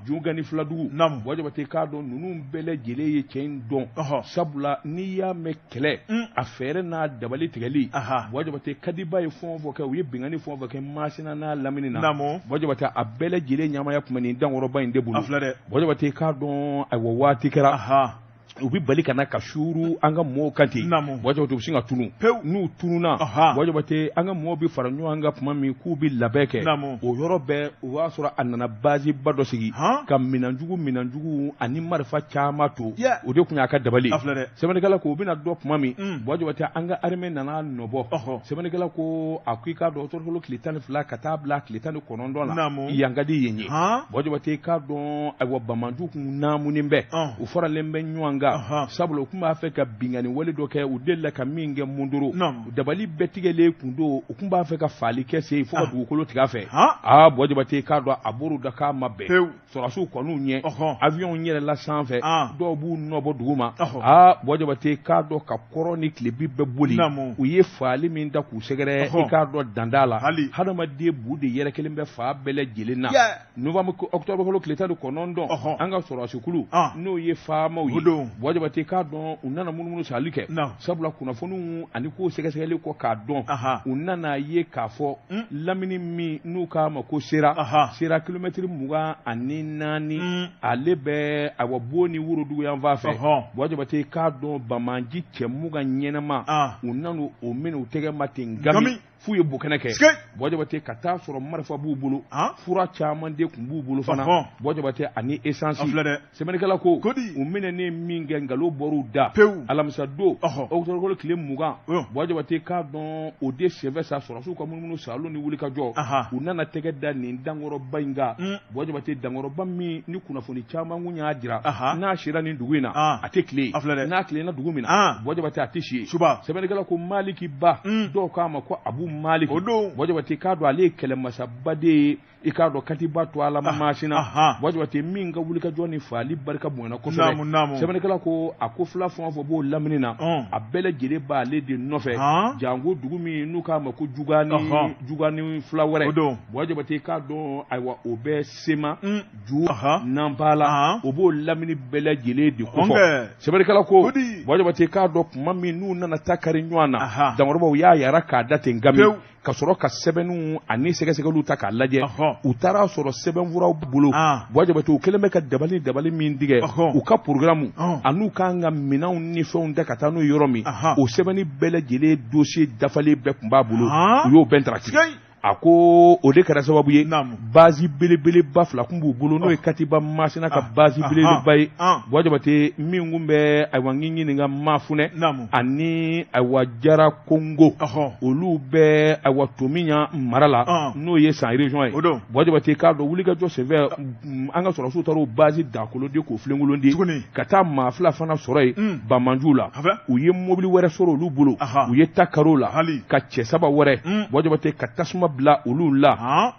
Jungani filadugu, Buwa Jabate, k'a dɔn ninnu bɛɛ lajɛlen ye cɛ in dɔn, sabula n'i y'a mɛn kɛlɛ, a fɛɛrɛ n'a dabali tigɛli, Buwa Jabate, Kadiba ye fɛn o fɛn kɛ, u ye binkanni fɛn o fɛn kɛ Masina n'a lamini na, Buwa Jabate, a bɛɛ lajɛlen ɲamaya tun bɛ nin dankɔrɔba in de bolo. Buwa Jabate, k'a dɔn ayiwa waati kɛra u bɛ bali ka na ka suuru an ka mɔɔw kan ten. Buwa Jabate, u bɛ sin ka tunu. N'u tununa, Buwa Jabate, an ka mɔɔw bɛ fara ɲɔgɔn kan tuma min k'u bɛ labɛn kɛ, o yɔrɔ bɛɛ o b'a sɔrɔ a nana baziba dɔ sigi ka minɛnjugu ani marifa caman to. O de tun y'a ka dabali. Sɛbɛnnikɛla ko u bɛna dɔ tuma min, Buwa Jabate, an ka armée nana nɔbɔ. Sɛbɛnnikɛla ko a ko i k'a dɔn octobre tile 12 ka taa bila tile 19 la, yan ka di yen ye. Buwa Jabate, k'a dɔn ayiwa banbaanciw kun naamunen bɛ, u faralen bɛ ɲɔgɔn kan, sabula u tun b'a fɛ ka binkanni wale dɔ kɛ, u delila ka min kɛ Mondoro. Dabali bɛɛ tigɛlen kun don, u tun b'a fɛ ka faali kɛ sen fo ka dugukolo tigɛ a fɛ. Aa, Buwa Jabate, k'a dɔn a bɔr'u da k'a ma bɛn. Sɔrɔdasiw kɔn'u ɲɛ, avion yɛlɛla sanfɛ, dɔw b'u nɔbɔ dugu ma. Aa, Buwa Jabate, k'a dɔn ka kɔrɔn ni tilebin bɛɛ boli, u ye faali min da k'u sɛgɛrɛ, i k'a dɔn danda la, hadamaden bu de yɛrɛ kelen bɛ fa bɛɛ lajɛlen na. Novembre, octobre kalo tile 19, an ka sɔrɔdasikulu, n'o ye faamaw ye, Buwa Jabate, k'a dɔn u nana munumunu sali kɛ, sabula kunnafoniw ani ko sɛgɛsɛgɛli kɔ k'a dɔn, u nana ye k'a fɔ lamini min n'u k'a ma ko Sera, Sera kilomɛtiri 24, ale bɛ awa Bo ni Worodugu yanfan fɛ. Buwa Jabate, k'a dɔn banbaanci cɛ 20 ɲɛnama, u nana o minɛ u tɛgɛ ma ten gami f'u ye bokɛnɛ kɛ. Buwa Jabate, ka taa sɔrɔ marifa b'u bolo, fura caman de tun b'u bolo fana, Buwa Jabate, ani essence. Sɛbɛnnikɛla ko u minɛnen min kɛ, nkalon bɔr'u da. Alamisa don, octobre kalo tile 20, Buwa Jabate, k'a dɔn o de senfɛ sa, sɔrɔdasiw ka munumunu salo ni wulikajɔ, u nana tɛgɛ da nin dankɔrɔba in kan. Buwa Jabate, dankɔrɔba min ni kunnafoni caman kun y'a jira, n'a sera nin dugu in na, a tɛ tile, n'a tilenna dugu min na, Buwa Jabate, a tɛ si yen. Sɛbɛnnikɛla ko Maliki Ba, dɔw k'a ma ko Abu Abu Maliki O don. Buwa Jabate k'a dɔn ale ye kɛlɛmasaba de ye i k'a dɔn katiba to ala masina Buwa Jabate min ka wulikajɔ ni faali barika bonyana kosɛbɛ. Naamu, naamu. Sɛbɛnnikɛla ko a ko fila fɛn o fɛn b'o lamini na, a bɛɛ lajɛlen b'ale de nɔfɛ, janko dugu min n'u k'a ma ko Jugani, Jugani fila wɛrɛ. O don. Buwa Jabate k'a dɔn ayiwa o bɛ Sema ju Nanpala, o b'o lamini bɛɛ lajɛlen de kofɔ. Sɛbɛnnikɛla ko Buwa Jabate k'a dɔn tuma min n'u nana ta kari ɲɔgɔn na, Dankɔrɔba u y'a yara k'a da ten gami ka sɔrɔ ka sɛbɛnniw ani sɛgɛsɛgɛliw ta k'a lajɛ. U taara sɔrɔ sɛbɛnfuraw bolo. Buwa Jabate u kɛlen bɛ ka dabali dabali min tigɛ u ka programme an'u kan ka minɛnw ni fɛnw ta ka taa n'u yɔrɔ min, o sɛbɛnni bɛɛ lajɛlen dossier dafalen bɛɛ tun b'a bolo. U y'o bɛɛ ntaraki. A ko o de kɛra sababu ye, base belebeleba fila tun b'u bolo, n'o ye katiba masina ka base belebeleba ye, Buwa Jabate, min tun bɛ ayiwa n ɲininka Mafunɛ ani ayiwa Jara Kongo, olu bɛ ayiwa Tomiɲan mara la, n'o ye San région ye. Buwa Jabate k'a dɔn wulikajɔ senfɛ, an ka sɔrɔdasiw taara o base dakolo de k'o filenkolon de ka taa maa fila fana sɔrɔ yen banbaanciw la. U ye mobili wɛrɛ sɔrɔ olu bolo, u ye ta kari o la ka cɛ saba wɛrɛ, Buwa Jabate, ka tasuma bila olu la.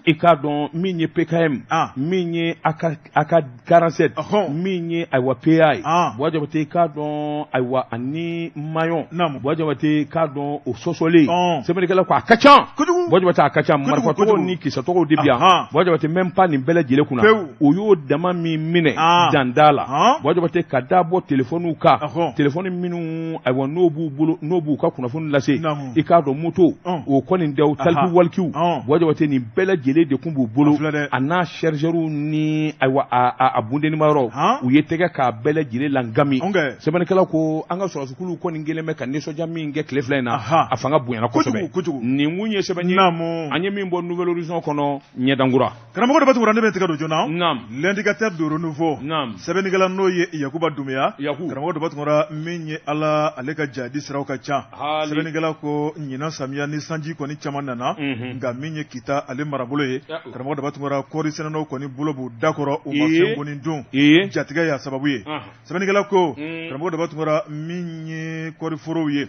I k'a dɔn min ye PKM, min ye AK 47, min ye ayiwa PA ye, Buwa Jabate i k'a dɔn ayiwa ani maillon, Buwa Jabate k'a dɔn o sɔsɔlen. Sɛbɛnnikɛla ko a ka ca, Buwa Jabate, a ka ca, marifa tɔgɔw ni kisɛ tɔgɔw de bi yan. Buwa Jabate, même pas nin bɛɛ lajɛlen kunna, u y'o dama min minɛ danda la, Buwa Jabate, ka da bɔ telefɔniw kan, telefɔni minnu ayiwa n'o b'u bolo, n'o b'u ka kunnafoni lase. I k'a dɔn moto o kɔni tɛ, taliku walikiw, Buwa Jabate, nin bɛɛ lajɛlen de tun b'u bolo, a n'a chargeur ni ayiwa a bundenima yɔrɔ, u ye tɛgɛ k'a bɛɛ lajɛlen langami. Sɛbɛnnikɛla ko an ka sɔrɔdasikulu kɔni kɛlen bɛ ka nisɔndiya min kɛ tile fila in na, a fanga bonyana kosɛbɛ. Nin kun ye sɛbɛn ye an ye min bɔ Nouvel Horizon kɔnɔ, ɲɛdankura. Karamɔgɔ Daba Tunkara, ne bɛ tɛgɛ don joona. Naam. L'indicateur du renouveau. Naam. Sɛbɛnnikɛla n'o ye Yakuba Dunbiya. Yaku. Karamɔgɔ Daba Tunkara, min ye Ala ale ka jadi siraw ka ca. Haali. Sɛbɛnnikɛla ko ɲinan samiya ni sanji kɔni caman nana. Nka min ye Kita ale marabolo ye. Karamɔgɔ Daba Tunkara, kɔɔri sɛnɛnaw kɔni bolo b'u da kɔrɔ, u ma fɛn kɔni dun. Jatigɛ y'a sababu ye. Sɛbɛnnikɛla ko karamɔgɔ Daba Tunkara, min ye kɔɔriforow ye,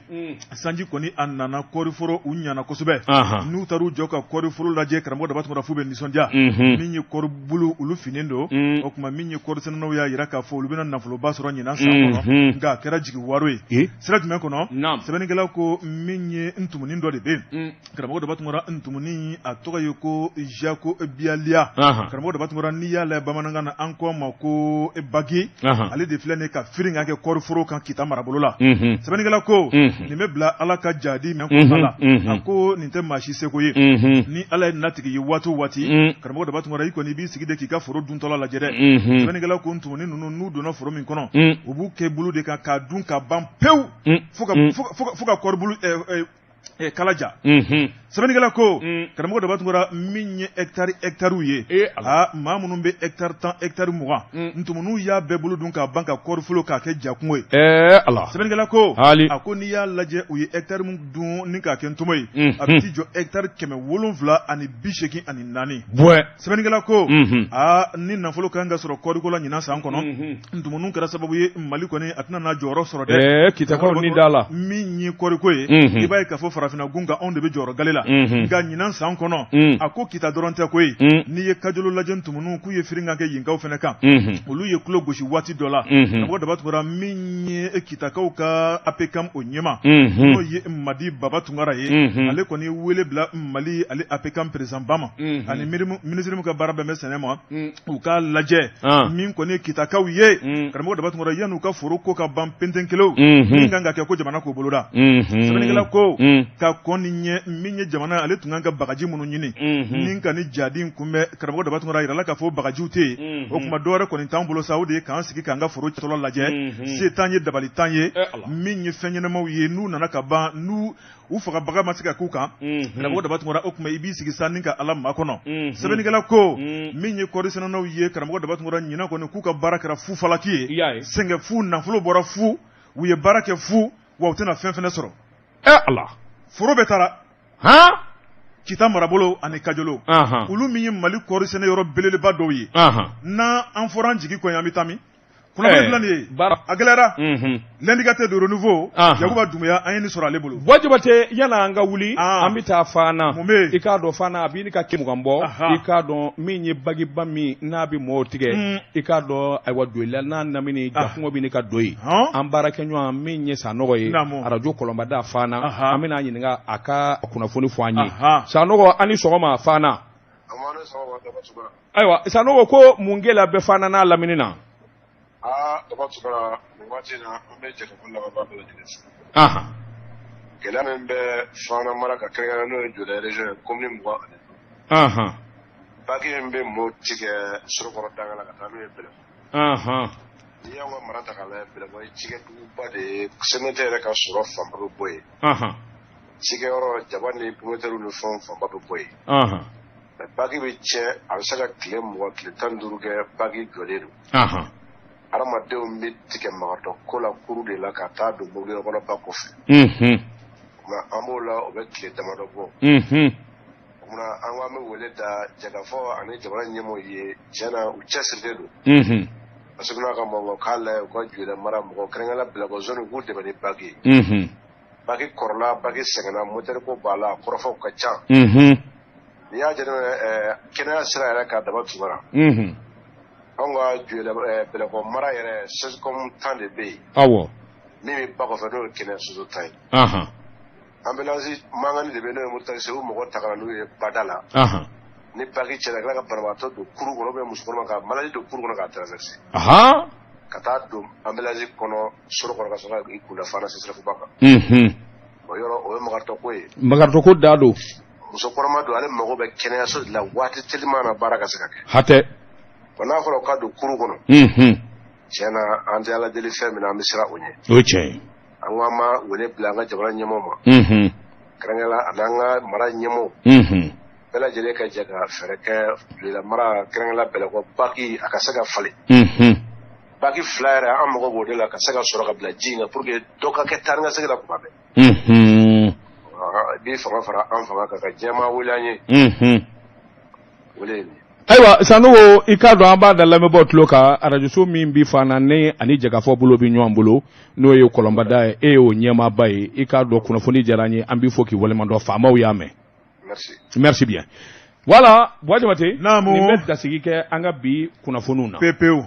sanji kɔni a nana, kɔɔriforo u ɲana kosɛbɛ. N'u taar'u jɔ ka kɔɔriforo lajɛ, karamɔgɔ Daba Tunkara, f'u bɛ nisɔndiya. Min ye kɔɔribulu, olu finnen don. O tuma min ye kɔɔrisɛnɛnaw y'a jira k'a fɔ olu bɛna nafoloba sɔrɔ ɲinan san kɔnɔ, nka a kɛra jigi waro ye. Sira jumɛn kɔnɔ? Sɛbɛnnikɛla ko min ye ntumunin dɔ de bɛ yen, karamɔgɔ Daba Tunkara, ntumunin a tɔgɔ ye ko Jako Biyaliya. Karamɔgɔ Daba Tunkara, n'i y'a lajɛ bamanankan na, an ko a ma ko bagi. Ale de filɛ nin ka firin ka kɛ kɔɔriforo kan Kita marabolo la. Sɛbɛnnikɛla ko nin bɛ bila Ala ka jadi min kɔnɔna la, a ko nin tɛ maa si seko ye. Ni Ala ye natigɛ ye waati o waati, karamɔgɔ Daba Tunkara, i kɔni i b'i sigi de k'i ka foro duntɔla lajɛ dɛ. Sɛbɛnnikɛla ko ntumunin ninnu, n'u donna foro min kɔnɔ, u b'u kɛ bulu de kan k'a dun ka ban pewu, fo ka kɔɔribulu kala ja. Sɛbɛnnikɛla ko karamɔgɔ Daba Tunkara, min ye hectare hectarew ye, aa maa minnu bɛ hectare 10, hectare 20, ntumuninw y'a bɛɛ bolo dun k'a ban ka kɔɔriforo k'a kɛ jakungo ye. Ala. Sɛbɛnnikɛla ko a ko n'i y'a lajɛ, u ye hectare min dun ni k'a kɛ ntomo ye, a bɛ t'i jɔ hectare 784. Sɛbɛnnikɛla ko aa ni nafolo kan ka sɔrɔ kɔɔriko la ɲinan san kɔnɔ, ntumuniw kɛra sababu ye Mali kɔni a tɛna n'a jɔyɔrɔ sɔrɔ dɛ. Kitakaw ni da la. Min ye kɔɔriko ye, i b'a ye k'a fɔ farafinna gun kan, anw de bɛ jɔyɔrɔ gale la. Nka ɲinan san kɔnɔ, a ko Kita dɔrɔn tɛ koyi. N'i ye Kajolo lajɛ, ntumuniw k'u ye firin kan kɛ yenkaw fana kan, olu ye tulo gosi waati dɔ la. Karamɔgɔ Daba Tunkara, min ye Kitakaw ka APCAM o ɲɛmaa, n'o ye Madi Baba Tunkara ye, ale kɔni ye wele bila Mali ale APCAM président ba ma ani minisiri min ka baara bɛn bɛ sɛnɛ ma, u k'a lajɛ min kɔni ye Kitakaw ye. Karamɔgɔ Daba Tunkara, yan'u ka foro ko ka ban penten kelen, min kan ka kɛ ko jamana k'o boloda. Sɛbɛnnikɛla ko ka kɔn nin ɲɛ, min ye jamana ale tun kan ka bagaji minnu ɲini ni ka ni jadi kunbɛn, karamɔgɔ Daba Tunkara, a yirala k'a fɔ bagajiw tɛ yen. O tuma dɔwɛrɛ kɔni t'an bolo sa, o de ye k'an sigi k'an ka foro cɛtɔla lajɛ. Se t'an ye, dabali t'an ye. Min ye fɛn ɲɛnamaw ye, n'u nana ka ban, n'u u fagabaga ma se ka k'u kan, karamɔgɔ Daba Tunkara, o tuma i b'i sigi sa ni ka Ala makɔnɔ. Sɛbɛnnikɛla ko min ye kɔɔrisɛnɛnaw ye, karamɔgɔ Daba Tunkara, ɲinan kɔni k'u ka baara kɛra fu falaki ye, sɛgɛn fu, nafolo bɔra fu, u ye baara kɛ fu, wa u tɛna fɛn fɛnɛ sɔrɔ. Ala, foro bɛɛ taara. Han, Kita marabolo ani Kajolo, olu min ye Mali kɔɔri sɛnɛ yɔrɔ belebeleba dɔw ye, n'an an fɔra an jigi kɔ, an bɛ taa min? Kunnafoni filɛ nin ye baara a gɛlɛyara. L'indicateur de renouveau Yakuba Dunbuya an ye nin sɔrɔ ale bolo. Buwa Jabate, yanni an ka wuli, an bɛ taa Fana. Mun bɛ yen? I k'a dɔn Fana a bɛ ɲini ka kilo 20 bɔ. I k'a dɔn min ye bagiba min n'a bɛ mɔɔw tigɛ, i k'a dɔn ayiwa Joyila n'a lamini jakungɔ bɛ ɲini ka don yen. An baarakɛɲɔgɔn min ye Sanɔgɔ ye arajo Kɔlɔnbada Fana, an bɛna a ɲininka a ka kunnafoni fɔ an ye. Sanɔgɔ, a ni sɔgɔma Fana. Ayiwa Sanogo, ko mun gɛlɛya bɛ Fana n'a lamini na? Aa Daba Tunkara, nin waati in na an bɛ jɛkafɔ lamɛnbaa bɛɛ lajɛlen fo. Gɛlɛya min bɛ Fana mara kan, kɛrɛnkɛrɛnnen n'o ye Joyila région ye, commune 25. Baki min bɛ mɔɔw tigɛ Sorokɔrɔ danga la ka taa n'u ye Bɛlɛkɔ. N'i y'anw ka mara ta k'a lajɛ, Bɛlɛkɔ ye cikɛduguba de ye, CMDT yɛrɛ ka sɔrɔ fanba bɛ bɔ yen. Cikɛyɔrɔ jaba ni pomɛtɛriw ni fɛnw fanba bɛ bɔ yen. Mais baki bɛ tiɲɛ, a bɛ se ka tile 20, tile 15 kɛ baki jɔlen don. Hadamadenw bɛ tigɛ magatɔ ko la kuru de la ka taa don mobili kɔnɔ ba kɔfɛ. Nka an b'o la, o bɛ tile damadɔ bɔ. O tuma an ko an bɛ wele da jɛkafɔ ani jamana ɲɛmɔgɔw ye, tiɲɛ na u cɛsirilen don. Parce que n'a ka mɔgɔ k'a lajɛ u ka Joyila mara mɔgɔ, kɛrɛnkɛrɛnnenya la Bɛlɛkɔ zone, u k'u dɛmɛ ni baki ye. Baki kɔrɔla, baki sɛgɛnna, motɛri ko b'a la, kɔrɔfɔw ka ca. N'i y'a jateminɛ kɛnɛya sira yɛrɛ kan, Daba Tunkara, anw ka Bɛlɛkɔ mara yɛrɛ, CSCOM 10 de bɛ yen. Min bɛ ba kɔfɛ, n'o ye kɛnɛyaso 10 ye. Ambulance mankanni de bɛ, n'o ye moto taxi, u mɔgɔ ta ka na n'u ye bada la. Ni baki tiɲɛna, ka tila ka banabagatɔ don kuru kɔnɔ, ou bien muso kɔnɔma ka malade don kuru kɔnɔ k'a traverser. Ka taa don ambulance kɔnɔ Sorokɔrɔ, ka sɔrɔ k'i kunda Fana CSRéf ba kan. O yɔrɔ, o ye makaritɔko ye. Makaritɔko da don. Muso kɔnɔma don, ale mago bɛ kɛnɛyaso de la waati teliman na, baara ka se ka kɛ. Hatɛ. Bon, n'a fɔra ka don kuru kɔnɔ, tiɲɛ na an tɛ Ala deli fɛn min na, an bɛ siran o ɲɛ. O ye tiɲɛ ye. An ko an ma wele bila an ka jamana ɲɛmɔgɔw ma, kɛrɛnkɛrɛnnenya la ani an ka mara ɲɛmɔgɔw bɛɛ lajɛlen ka jɛ ka fɛɛrɛ kɛ Joyila mara, kɛrɛnkɛrɛnnenya la Bɛlɛkɔ baki, a ka se ka falen. Baki fila yɛrɛ, an mago b'o de la ka se ka sɔrɔ ka bila ji in kan pour que dɔ ka kɛ taa ni ka segin la kuma bɛɛ. I b'i fanga fara an fanga kan ka diɲɛmaa wele an ye. Wele ye nin ye. Ayiwa Sanogo, i k'a dɔn an b'a da lamɛnbaaw tulo kan, arajoso min bi Fana ni ani jɛkafɔ bolo bɛ ɲɔgɔn bolo, n'o ye Kɔlɔnbada ye, e y'o ɲɛmaaba ye. I k'a dɔn kunnafoni diyara an ye, an b'i fo k'i waleɲuman dɔn. Faamaw y'a mɛn. Merci. Merci bien. Voilà, Buwa Jabate. Naamu. Nin bɛ dasigi kɛ an ka bi kunnafoniw na. Pepewu.